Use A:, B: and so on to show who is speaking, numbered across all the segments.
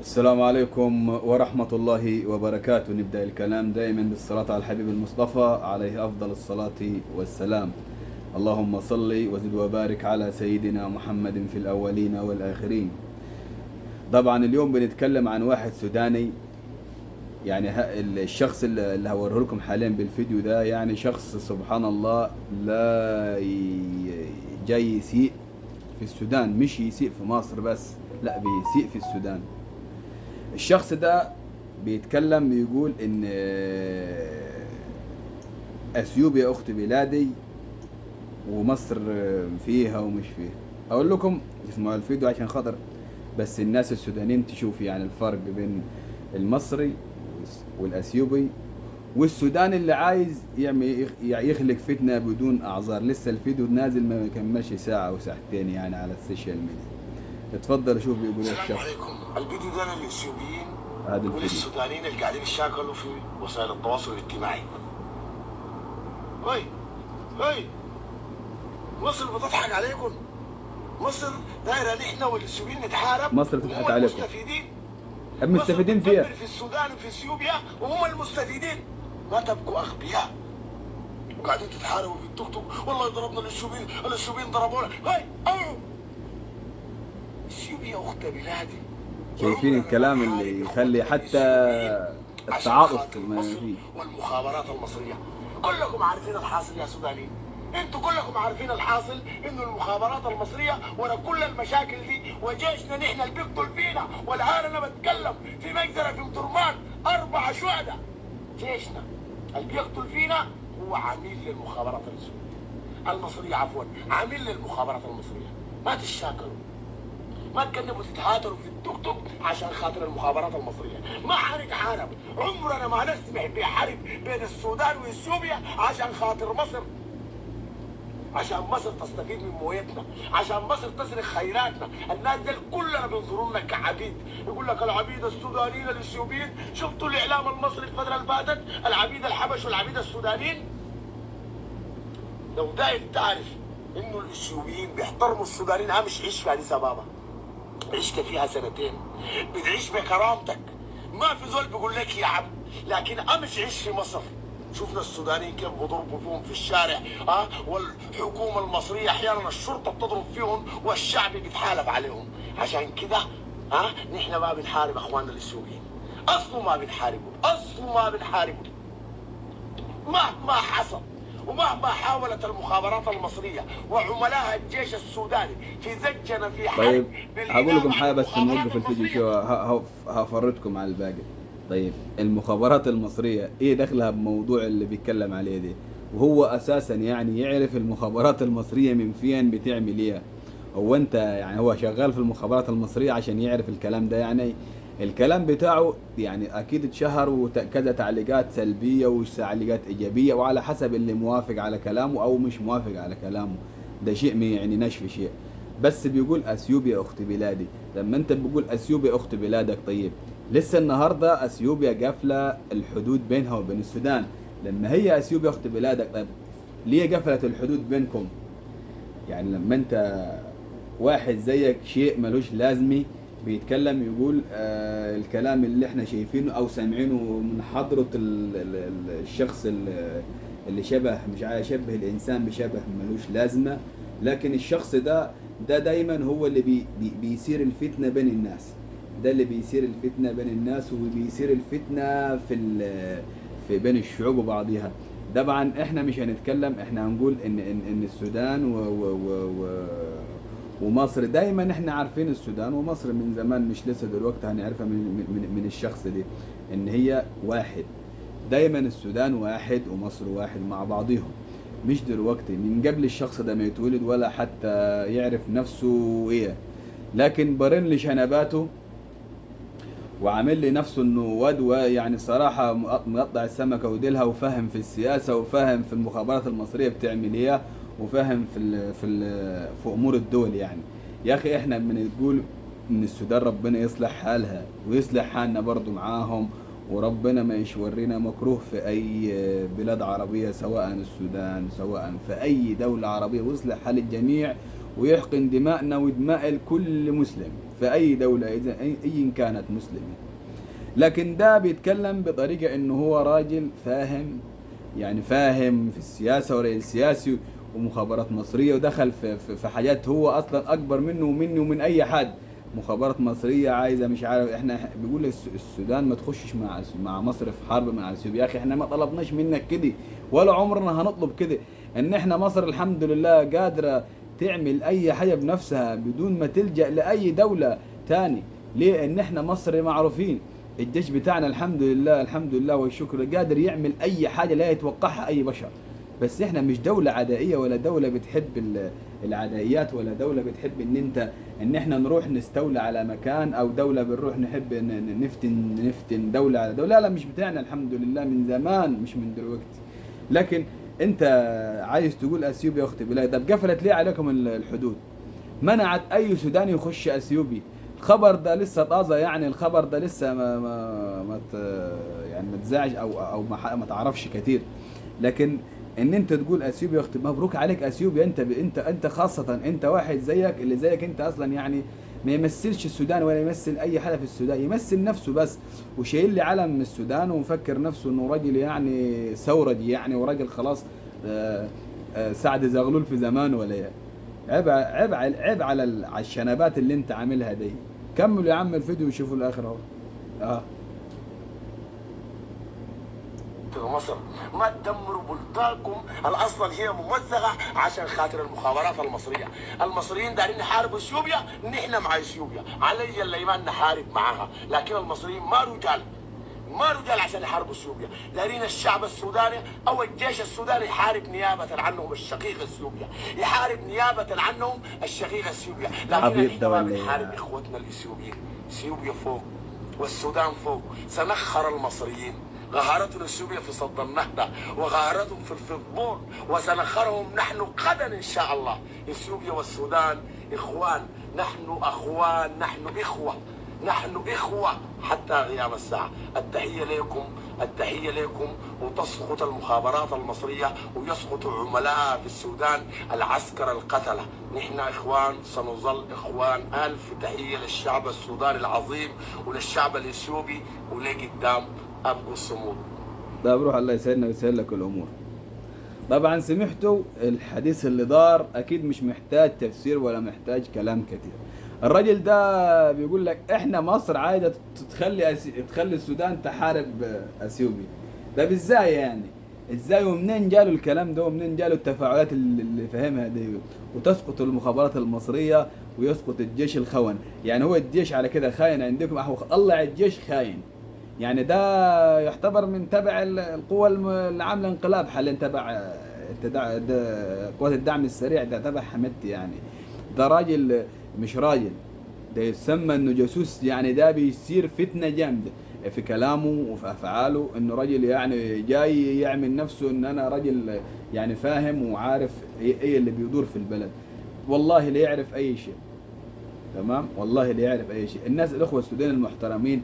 A: السلام عليكم ورحمة الله وبركاته. نبدأ الكلام دائما بالصلاة على الحبيب المصطفى عليه أفضل الصلاة والسلام. اللهم صل وزد وبارك على سيدنا محمد في الأولين والآخرين. طبعا اليوم بنتكلم عن واحد سوداني، يعني الشخص اللي هوريه لكم حاليا بالفيديو ده، يعني شخص سبحان الله لا جاي يسيء في السودان، مش يسيء في مصر بس، لا بيسيء في السودان. الشخص ده بيتكلم بيقول ان اثيوبيا اخت بلادي ومصر فيها ومش فيها. اقول لكم اسمعوا الفيديو عشان خاطر بس الناس السودانيين تشوف يعني الفرق بين المصري والاثيوبي والسوداني اللي عايز يعمل يخلق فتنة بدون اعذار. لسه الفيديو نازل ما كملش ساعة او ساعتين يعني على ال social media. اتفضل شوف بيقول ايه
B: السلام
A: الشخص.
B: عليكم. الفيديو ده للاثيوبيين
A: هذا الفيديو
B: وللسودانيين اللي قاعدين يشاكلوا في وسائل التواصل الاجتماعي. هاي هاي مصر بتضحك عليكم. مصر دايرة نحن والاثيوبيين نتحارب،
A: مصر بتضحك
B: وهم
A: عليكم.
B: المستفيدين.
A: المستفيدين
B: مصر
A: فيها
B: بتدمر في السودان وفي اثيوبيا وهم المستفيدين. ما تبقوا اغبياء وقاعدين تتحاربوا في التوك توك، والله ضربنا الاثيوبيين، الاثيوبيين ضربونا. هاي اوعوا، اثيوبيا اخت بلادي.
A: شايفين الكلام اللي يخلي حتى التعاطف
B: عشان
A: ما
B: مصر
A: فيه.
B: والمخابرات المصرية كلكم عارفين الحاصل يا سودانيين، انتوا كلكم عارفين الحاصل، انه المخابرات المصرية ورا كل المشاكل دي، وجيشنا نحن اللي بيقتل فينا. والان انا بتكلم في مجزرة في مدرمان، 4 شهداء. جيشنا اللي بيقتل فينا هو عميل للمخابرات المصرية، عفوا، عميل للمخابرات المصرية. ما تشاكلوا، ما تكلموا تتهاتروا في التوك توك عشان خاطر المخابرات المصرية. ما حنتحارب، عمرنا ما نسمح بحرب بين السودان واثيوبيا عشان خاطر مصر، عشان مصر تستفيد من مويتنا، عشان مصر تسرق خيراتنا. الناس دي كلنا بينظروا لنا كعبيد، يقول لك العبيد السودانيين الاثيوبيين. شفتوا الاعلام المصري الفترة اللي فاتت، العبيد الحبش والعبيد السودانيين. لو داير تعرف انه الاثيوبيين بيحترموا السودانيين، امش عيش في اديس ابابا، عشت فيها سنتين، بتعيش بكرامتك، ما في زول بيقول لك يا عبد. لكن امش عيش في مصر، شفنا السودانيين كيف بيضربوا فيهم في الشارع، ها، والحكومة المصرية احيانا الشرطة بتضرب فيهم والشعب بيتحالف عليهم. عشان كده ها نحن ما بنحارب اخواننا الاثيوبيين، اصله ما بنحاربهم، اصله ما بنحاربهم مهما حصل ومهما حاولت المخابرات المصرية وعملائها الجيش السوداني في زجنا في حرب.
A: طيب هقول لكم حاجة بس
B: بالإنابة عن
A: نوقف الفيديو
B: المخابرات
A: شوي،
B: المصرية.
A: هفرجكم على الباقي. طيب المخابرات المصرية ايه دخلها بموضوع اللي بيتكلم عليه دي؟ وهو اساسا يعني يعرف المخابرات المصرية من فين بتعمل ايه؟ هو انت يعني هو شغال في المخابرات المصرية عشان يعرف الكلام ده؟ يعني الكلام بتاعه يعني اكيد اتشهر وكذا تعليقات سلبية وتعليقات ايجابية، وعلى حسب اللي موافق على كلامه او مش موافق على كلامه، ده شيء ما يعنيناش في شيء. بس بيقول اثيوبيا اخت بلادي. لما انت بتقول اثيوبيا اخت بلادك، طيب لسه النهارده اثيوبيا قافله الحدود بينها وبين السودان. لما هي اثيوبيا اخت بلادك، طيب ليه قفلت الحدود بينكم؟ يعني لما انت واحد زيك شيء ملوش لازمه بيتكلم يقول الكلام اللي احنا شايفينه او سامعينه من حضرة الشخص اللي شبه، مش عارف يشبه الانسان بشبه ملوش لازمه، لكن الشخص ده دايما هو اللي بي بي بيثير الفتنة بين الناس، ده اللي بيثير الفتنة بين الناس وبيثير الفتنة في بين الشعوب وبعضها. طبعا احنا مش هنتكلم، احنا هنقول ان السودان و و و و ومصر دايما احنا عارفين السودان ومصر من زمان، مش لسه دلوقتي هنعرفها من الشخص دي ان هي واحد. دايما السودان واحد ومصر واحد مع بعضهم، مش دلوقتي، من قبل الشخص ده ما يتولد ولا حتى يعرف نفسه ايه. لكن برن لي شنباته وعامل لي نفسه انه واد يعني صراحة مقطع السمكة وديلها، وفاهم في السياسة وفاهم في المخابرات المصرية بتعمل ايه، وفاهم في امور الدول. يعني يا اخي احنا بنقول ان السودان ربنا يصلح حالها ويصلح حالنا برضو معاهم، وربنا ما يشورينا مكروه في اي بلاد عربية، سواء السودان سواء في اي دولة عربية، ويصلح حال الجميع ويحقن دماءنا ودماء كل مسلم في في اي دولة اذا اي كانت مسلمة. لكن ده بيتكلم بطريقة انه هو راجل فاهم، يعني فاهم في السياسة ورأي السياسي ومخابرات مصرية، ودخل في حاجات هو اصلا اكبر منه ومني ومن اي حد. مخابرات مصرية عايزة مش عارف، احنا بيقول السودان ما تخشش مع مصر في حرب مع اثيوبيا. يا اخي احنا ما طلبناش منك كده ولا عمرنا هنطلب كده. ان احنا مصر الحمد لله قادرة تعمل اي حاجة بنفسها بدون ما تلجأ لاي دولة تاني. ليه؟ ان احنا مصر معروفين، الجيش بتاعنا الحمد لله، الحمد لله والشكر، قادر يعمل اي حاجة لا يتوقعها اي بشر. بس احنا مش دولة عدائية ولا دولة بتحب العدائيات، ولا دولة بتحب ان احنا نروح نستولى على مكان، او دولة بنروح نحب نفتن دولة على دولة. لا لا، مش بتاعنا الحمد لله من زمان، مش من دلوقتي. لكن انت عايز تقول اثيوبيا يا اختي بالله، طب قفلت ليه عليكم الحدود؟ منعت اي سوداني يخش اثيوبي. الخبر ده لسه طازة، يعني الخبر ده لسه ما ما ما يعني ما تزعج او ما تعرفش كتير. لكن ان انت تقول اثيوبيا اختي، مبروك عليك اثيوبيا. انت انت انت خاصة انت واحد زيك، اللي زيك انت اصلا يعني ما يمثلش السودان ولا يمثل اي حدا في السودان، يمثل نفسه بس، وشايل لي علم من السودان ومفكر نفسه انه راجل يعني ثورجي يعني، وراجل خلاص سعد زغلول في زمانه ولا ايه. عيب عيب عيب على الشنبات اللي انت عاملها دي. كملوا يا عم الفيديو وشوفوا الاخر اهو.
B: مصر ما تدمروا بلدانكم الاصلا هي ممزقه عشان خاطر المخابرات المصرية. المصريين دارين يحاربوا اثيوبيا، نحن مع اثيوبيا علي الايمان نحارب معاها، لكن المصريين ما رجال، ما رجال عشان يحاربوا اثيوبيا. دارين الشعب السوداني او الجيش السوداني يحارب نيابة عنهم الشقيق اثيوبيا، يحارب نيابة عنهم الشقيق اثيوبيا، لكن احنا ما بنحارب اخوتنا الاثيوبيين. اثيوبيا فوق والسودان فوق، سنخر المصريين. غهارتهم اثيوبيا في صد النهضة وغهارتهم في الفوتبول، وسنخرهم نحن غدا ان شاء الله. اثيوبيا والسودان اخوان، نحن اخوان، نحن اخوه، نحن اخوه حتى قيام الساعة. التحية لكم، التحية لكم. وتسقط المخابرات المصرية ويسقط عملاء في السودان العسكر القتلة. نحن اخوان، سنظل اخوان. الف تحية للشعب السوداني العظيم وللشعب الاثيوبي، ولقدام ابقوا الصمود.
A: طيب روح الله يسهلنا ويسهل لك الامور. طبعا سمعتوا الحديث اللي دار، اكيد مش محتاج تفسير ولا محتاج كلام كتير. الراجل ده بيقول لك احنا مصر عايزه تخلي السودان تحارب اثيوبيا. ده ازاي يعني؟ ازاي ومنين جاله الكلام ده ومنين جاله التفاعلات اللي فاهمها دي؟ وتسقط المخابرات المصرية ويسقط الجيش الخون. يعني هو الجيش على كده خاين عندكم؟ اهو طلع الجيش خاين، يعني ده يعتبر من تبع القوى اللي عامله انقلاب حاليا، تبع قوات الدعم السريع، ده تبع حمدتي. يعني ده راجل مش راجل، ده يسمى انه جاسوس. يعني ده بيصير فتنة جامدة في كلامه وفي افعاله، انه راجل يعني جاي يعمل نفسه ان انا راجل يعني فاهم وعارف ايه اللي بيدور في البلد. والله لا يعرف اي شيء، تمام، والله لا يعرف اي شيء. الناس الاخوة السودانيين المحترمين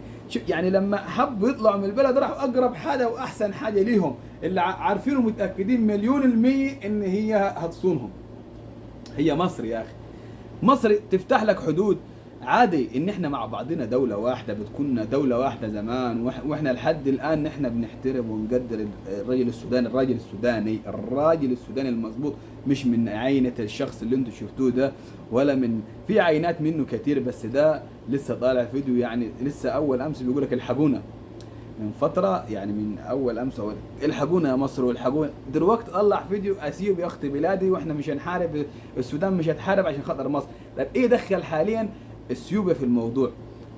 A: يعني لما حبوا يطلعوا من البلد راحوا اقرب حاجة واحسن حاجة ليهم اللي عارفين ومتاكدين 1,000,000% ان هي هتصونهم، هي مصر. يا اخي مصر تفتح لك حدود عادي. ان احنا مع بعضنا دولة واحدة، بتكون دولة واحدة زمان، واحنا لحد الان احنا بنحترم ونقدر الرجل السوداني، الراجل السوداني، الراجل السوداني المظبوط، مش من عينة الشخص اللي انتم شفتوه ده، ولا من في عينات منه كتير، بس ده لسه طالع فيديو يعني لسه اول امس بيقول لك الحقونا من فترة، يعني من اول امس أول الحقونا يا مصر والحقونا. دلوقتي طلع فيديو اثيوبيا اخت بلادي واحنا مش هنحارب السودان، مش هتحارب عشان خاطر مصر. طب ايه دخل حاليا اثيوبيا في الموضوع؟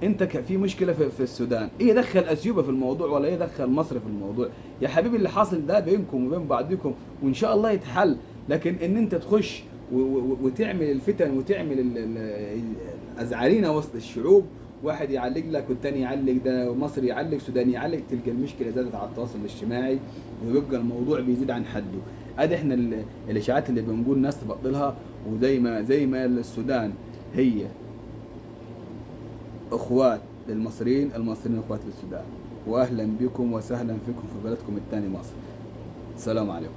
A: انت في مشكلة في السودان، ايه دخل اثيوبيا في الموضوع ولا ايه دخل مصر في الموضوع؟ يا حبيبي اللي حاصل ده بينكم وبين بعضكم وان شاء الله يتحل، لكن ان انت تخش وتعمل الفتن وتعمل الازعرينه وسط الشعوب، واحد يعلق لك والتاني يعلق، ده مصري يعلق سوداني يعلق، تلقى المشكلة زادت على التواصل الاجتماعي ويبقى الموضوع بيزيد عن حده. ادي احنا الاشاعات اللي بنقول ناس تبطلها. وزي ما زي ما السودان هي اخوات للمصريين، المصريين اخوات للسودان. واهلا بكم وسهلا فيكم في بلدكم الثاني مصر. السلام عليكم.